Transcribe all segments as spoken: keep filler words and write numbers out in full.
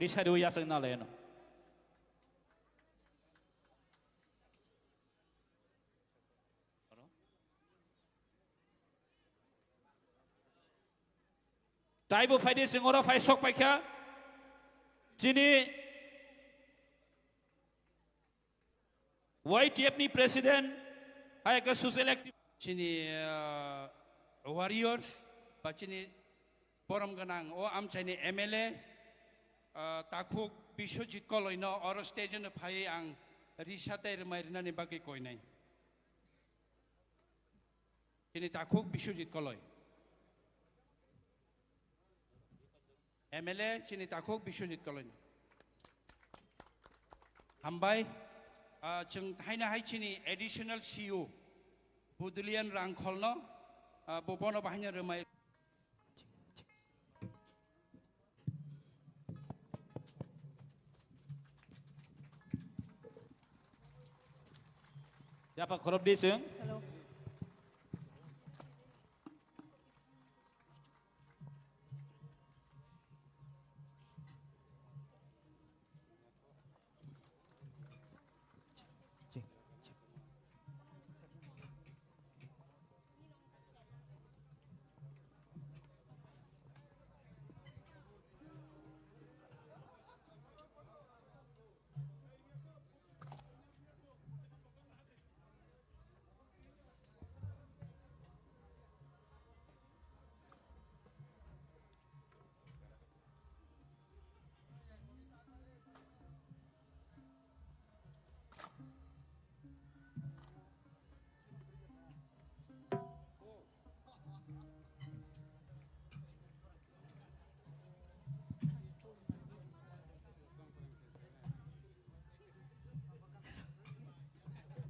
Risari o yasakna lai ano. Taibo phaidi chwng oro phai sok paikha. Chini Y T F ni president, hai khe social activist. Chini, ah, warriors, ba chini borom gwnang o amchaini M L A, ah, takhuk Biswajit Koloi no oro stage no phaiwi ang risa tei rwmai rwnani bagwi koinai. Chini takhuk Biswajit Koloi. M L A chini takhuk Biswajit Koloi. Hambai, ah, chwng haino hai chini additional C E O, Budlian Rangkholno, ah, bo bono bahaino rwmai. Yapa khorop di chwng. Hello.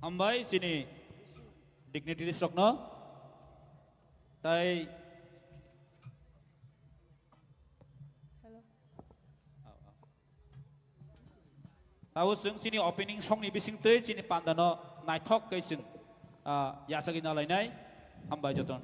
Hambai chini dignitaries rokno. Tai Hello. Abo chwng chini opening song ni bising twi chini panda no naithok khe chwng, ah, yachagwi nalainai. Hambai jotono.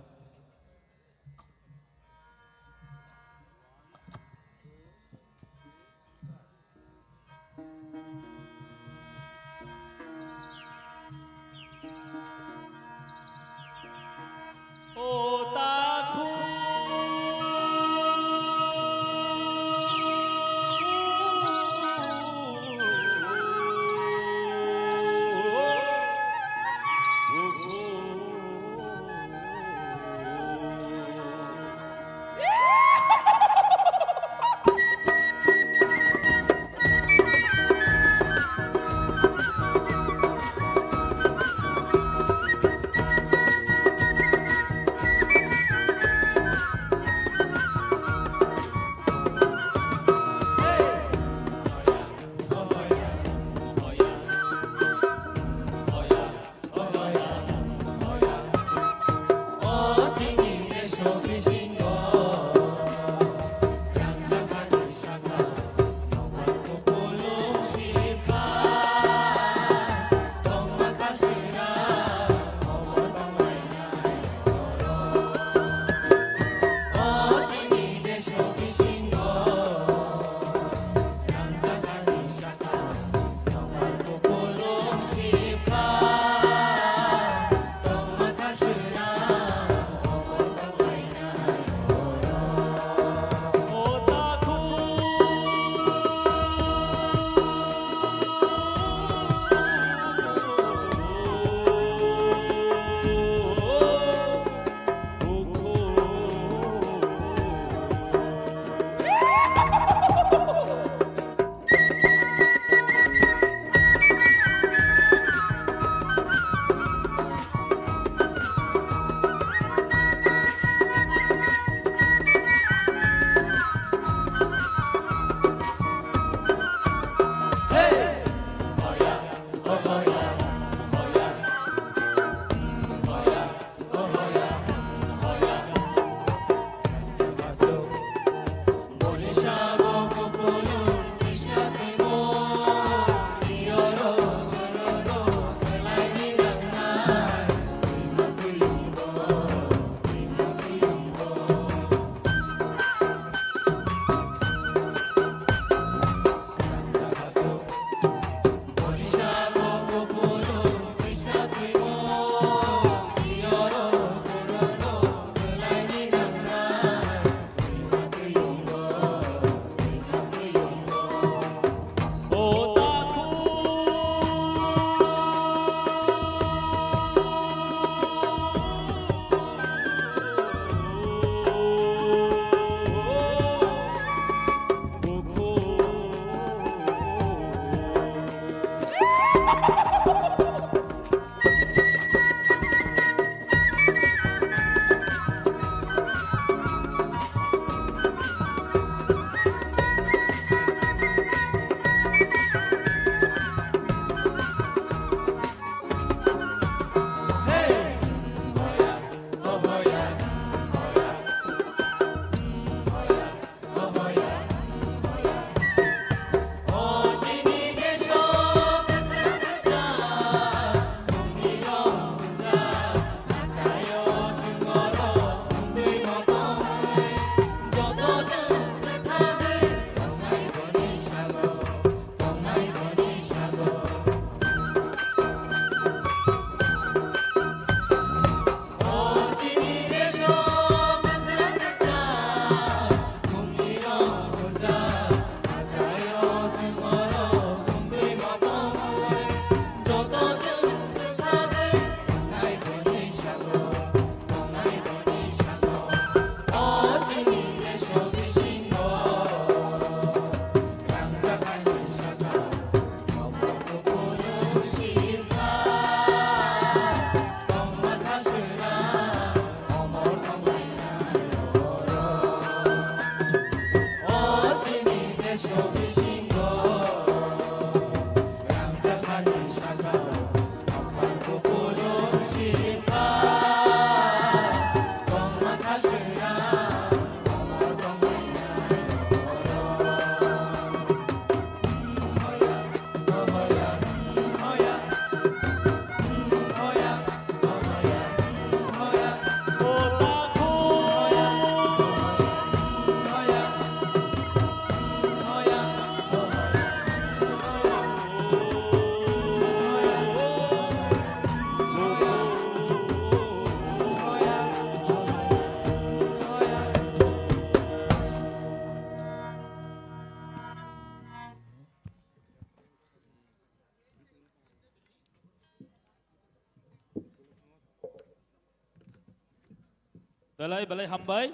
Belai belai hambai.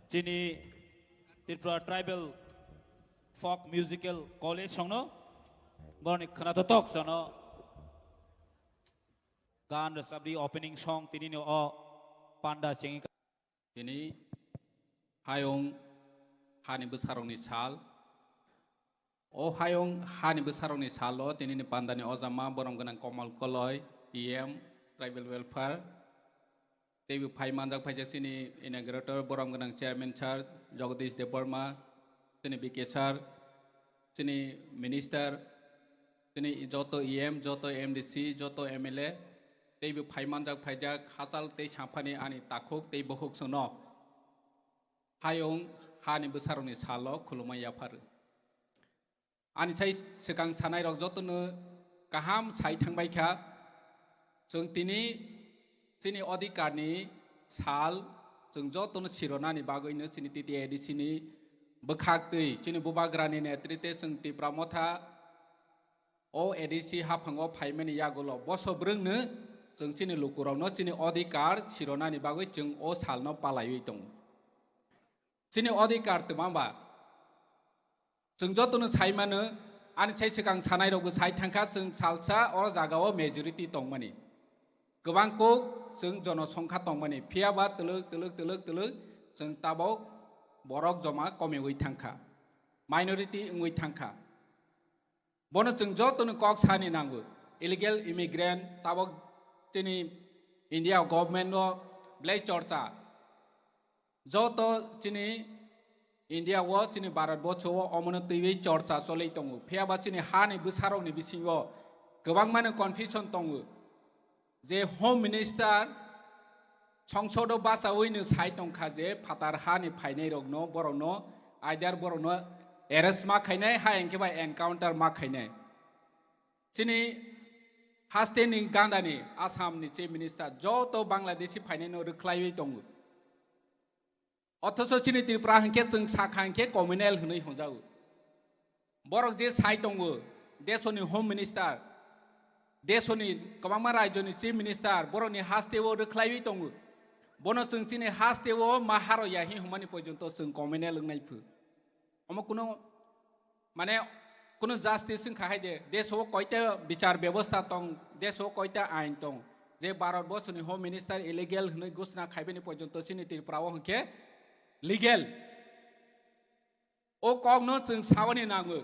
Chini Tripura Tribal Folk Musical College songno borni khwnathok jono gan rwchapdi opening song tinini o panda chengi. Tini hayung hani bwsarokni sal. O hayung hani bwsarokni salo tinini pandani ojama borom gwnang Komal Koloi, E M, Tribal Welfare, teibo phai manjak phaijak chini inaugurator borom gwnang Chairman Sir Jagadish Debbarma, chini B K Sir, chini Minister, chini joto E M, joto M D C, joto M L A, teibo phai manjak phaijak hachal tei samphani ani takhuk tei bukhuk chwngno hayung hani bwsarokni salo khulumui yapharu. Ani sai swkang sanairok jotono kaham sai thangbai kha. Chwng tini chini odhikarni sal chwng jotono sironani bagwino chini T T A D C ni bwkhak twi chini bubagrani netrite chwng Tipra Motha o A D C haphango phaimani yagulo boso bwrwngno chwng chini lukurokno chini odhikar sironani bagwi chwng o salno palaiwi tongo. Chini odhikar twma ba? Chwng jotono sai mano, ani sai swkang sanairokbo sai thangkha, chwng salsa o jagao majority tongmani. Kwbang kuk chwng jonosongkha tongmani, phiya ba twlwk, twlwk, twlwk, twlwk chwng tabok borok joma komiwi thangkha, minority wngwi thangkha. Bono chwng jotono kok sani nango. Illegal immigrant tabok chini India government no belai chorcha. Joto chini India o, chini Bharat borsho o omono twiwi chorcha cholwi tongo. Phiya ba chini hani bwsarokni bisingo kwbangmano confusion tongo. Je Home Minister songsodo bachawi no sai tongkha je phatar hani phainai rokno, borokno, either borokno arrest ma khainai, hai hwnkhe bai encounter ma khainai. Chini haste ni ganda ni Assam ni Chief Minister joto Bangladeshi phainai no rwkhlaiwi tongo. Othoso chini Tripura hwnkhe chwng sakha hwnkhe communal hwnwi hwnjago. Borok je sai tongo, desoni Home Minister, desoni kwbangma rajyoni Chief Minister, borokni hasteo rwkhlaiwi tongo. Bono chwng chini hasteo ma haro ya hi hwnmani porjonto chwng communal wngnai phu. Omo kuno Mane, kunu justice wngkha hai de, deso koita bichar bebosta tong, deso koita ain tong. Je Bharat borsoni Home Minister illegal hwnwi ghosna khaibani porjonto chini Tripura o hwnkhe legal. O kokno chwng saoni nango.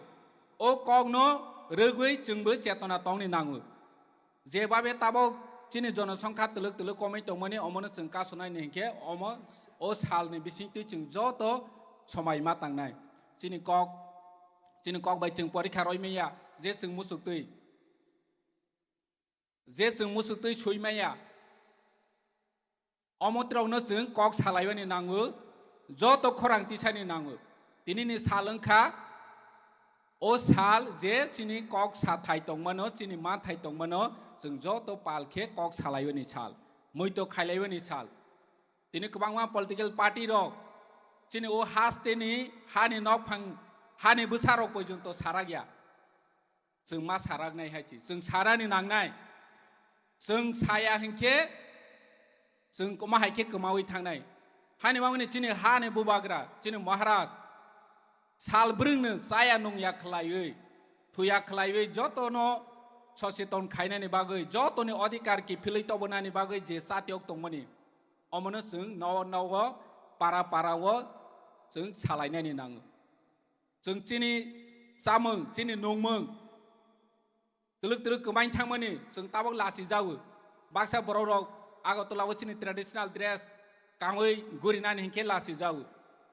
O kokno rwgwi chwngbo chetona tongni nango. Jebabe tabok chini jonosongkha twlwk twlwk komwi tongmani, omono chwng kasonai ni hinkhe omo o salni bisingtwi chwng joto somai ma tangnai. Chini kok, chini kok bai chwng porikha roi manya, je chwng muchuk twi, je chwng muchuk twi sui manya. Omo trokno chwng kok salaibani nango, joto khorang tisani nango. Tinini sal wngkha o sal je chini kok sathai tongmano, chini manthai tongmano, chwng joto pal khe kok salaibani sal, muito khailaibani sal. Tini kwbangma political party rok chini o hasteni hani nokphang, hani bwsarok porjonto sarak ya. Chwng ma saraknai hai se, chwng sarani nangnai. Chwng saya hinkhe chwng kwma hai khe kwmawi thangnai. Hani bagwini chini hani bubagra, chini Maharaj, sal bwrwngno chaya nungya khlaiwi, thuya khlaiwi jotono socheton khainani bagwi, jotoni odhikar kiphilwi tobonani bagwi je chatiyok tongmani, omono chwng nogo nogo, para para o chwng salainani nango. Chwng chini chamung, chini nungmung, twlwk twlwk kwmain thangmani chwng tabuk lachijago. Baksa borok rok Agartala o chini traditional dress kangwi gurinani hinkhe lachijago.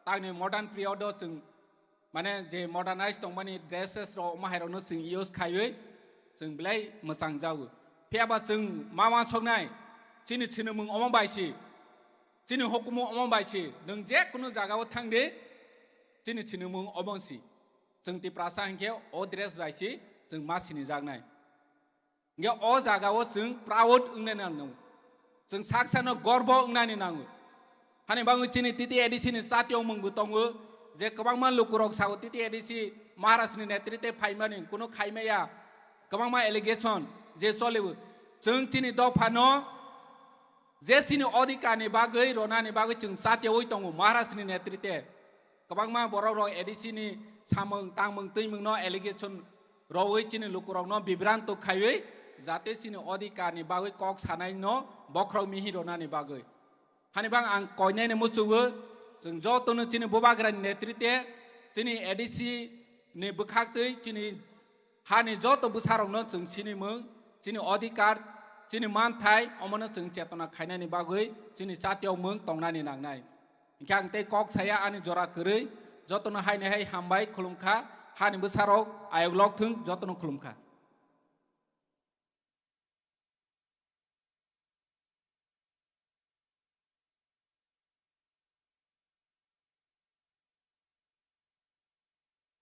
Tangni modern period o chwng, mane, je modernize tongmani dresses rok, omo hai rokno chwng use khaiwi chwng belai mwchang jago. Phiya ba chwng ma ma soknai, chini sinimung omo bai si, chini hukumu omo bai si, nwng je kunu jaga o thang di, chini sinimung omo si. Chwng Tiprasa hinkhe o dress bai si chwng ma sinijaknai. Hinkhe o jaga o chwng proud wngnai nango. Chwng sak sakno gorbo wngnani nango. Hani bagwi chini T T A D C ni chatiyong mungbo tongo, je kwbangma lukurok sao T T A D C Maharaj ni netrite phaimani kunu khaimaya, kwbangma allegation je cholibo. Chwng chini dophano je chini odhikar ni bagwi ronani bagwi chwng chatiyogwi tongo Maharaj ni netrite. Kwbangma borok rok A D C ni samung tangmung twimung no allegation rogwi chini lukurok no bibranto khaiwi jate chini odhikar ni bagwi kok sanai no bokhorok mihi ronani bagwi. Hani bang ang koinai ni muchungo chwng joto no chini bubagra ni netrite chini A D C ni bwkhak twi chini hani joto bwsarokno chwng sinimung, chini odhikar, chini manthai, omono chwng chetona khainani bagwi chini chatiyokmung tongnani nangnai. Hinkhe ang tei kok saya ani jora kwrwi, jotono haini hai hambai khulumkha, hani bwsarok ayok lok thung, jotono khulumkha.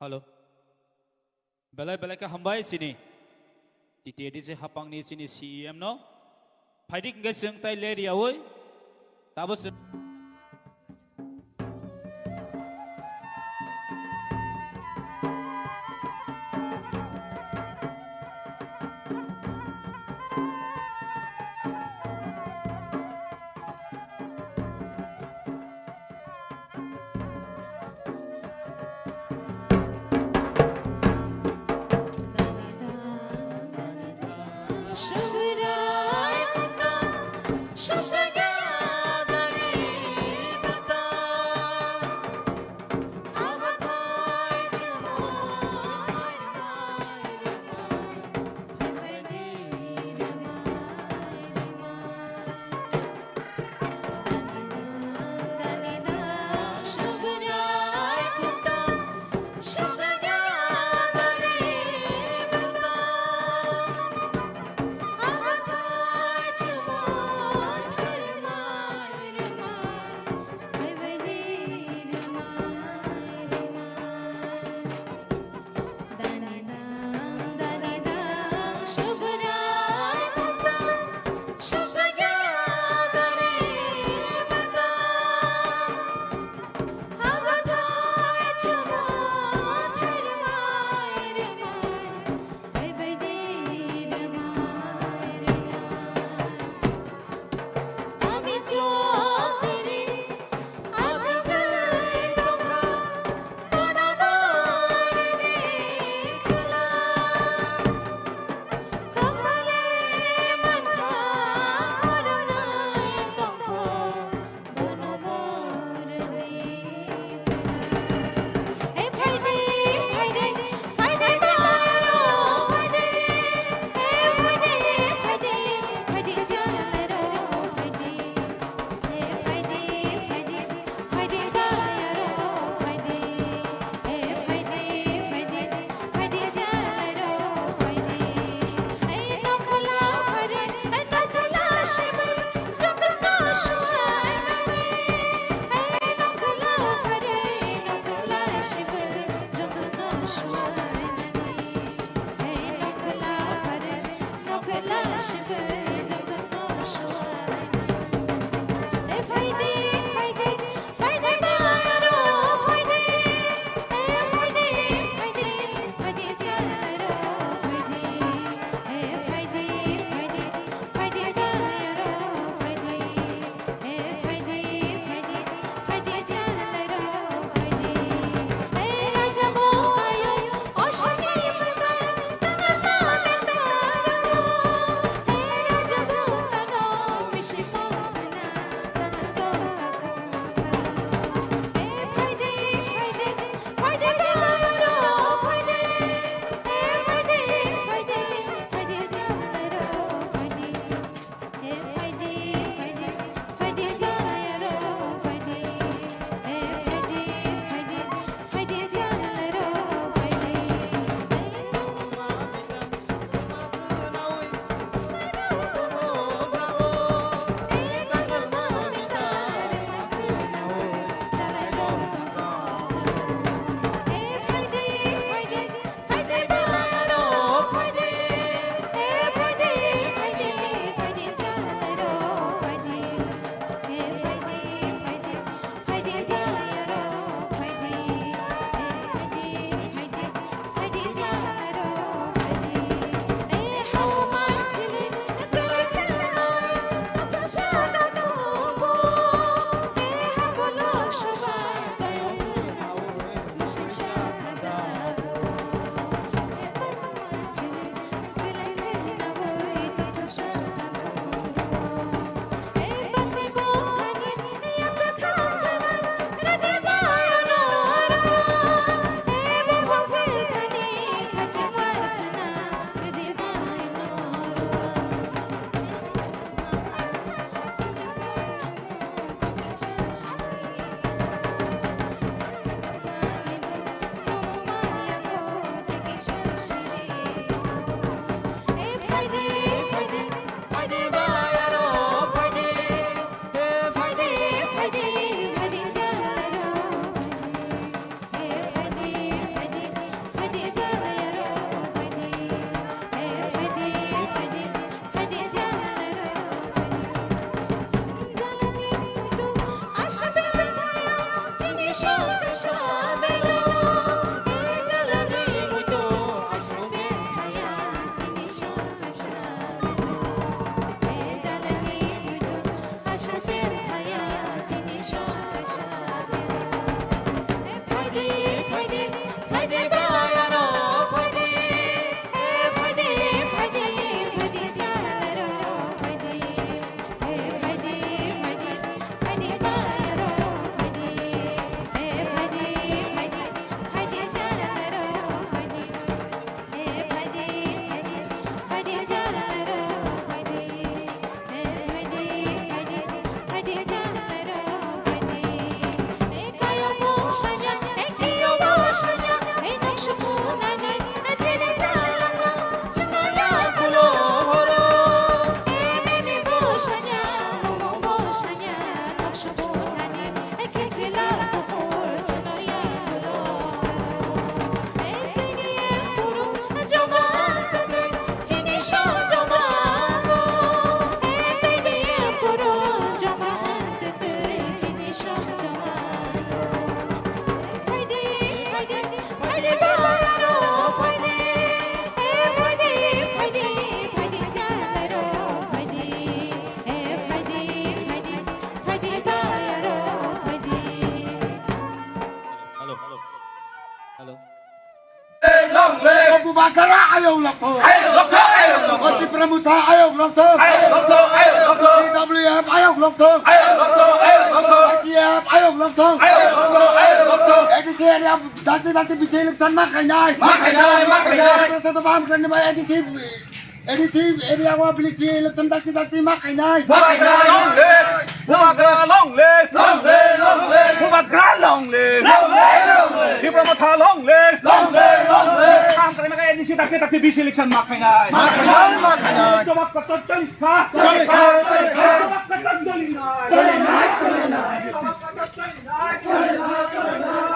Hello. Belai belai khe hambai chini T T A D C hapangni chini C E M no. Phaidik hingke chwng tai ler yaui. Tabo chwng Bubagra ayok lokthok. Ayok lokthok, ayok lokthok. Tipra Motha ayok lokthok. Ayok lokthok, ayok lokthok. T W F ayok lokthok. Ayok lokthok, ayok lokthok. I T F ayok lokthok. Ayok lokthok, ayok lokthok. A D C area dakti dakti bisi election ma khainai. Ma khainai, ma khainai. Prasad Bam Sani bai A D C, A D C area o bisi election dakti dakti ma khainai. Ma khainai, long live. Bubagra long live! Long live, long live! Bubagra long live! Long live, long live! Tipra Motha long live! Long live, long live! Kam kare makai A D C dakti dakti bisi election ma khainai. Ma khainai, ma khainai. Jobab kotto choli kha. Choli kha, choli kha. Jobab kotto choli nai. Choli nai, choli nai. Jobab kotto choli nai. Choli nai, choli nai.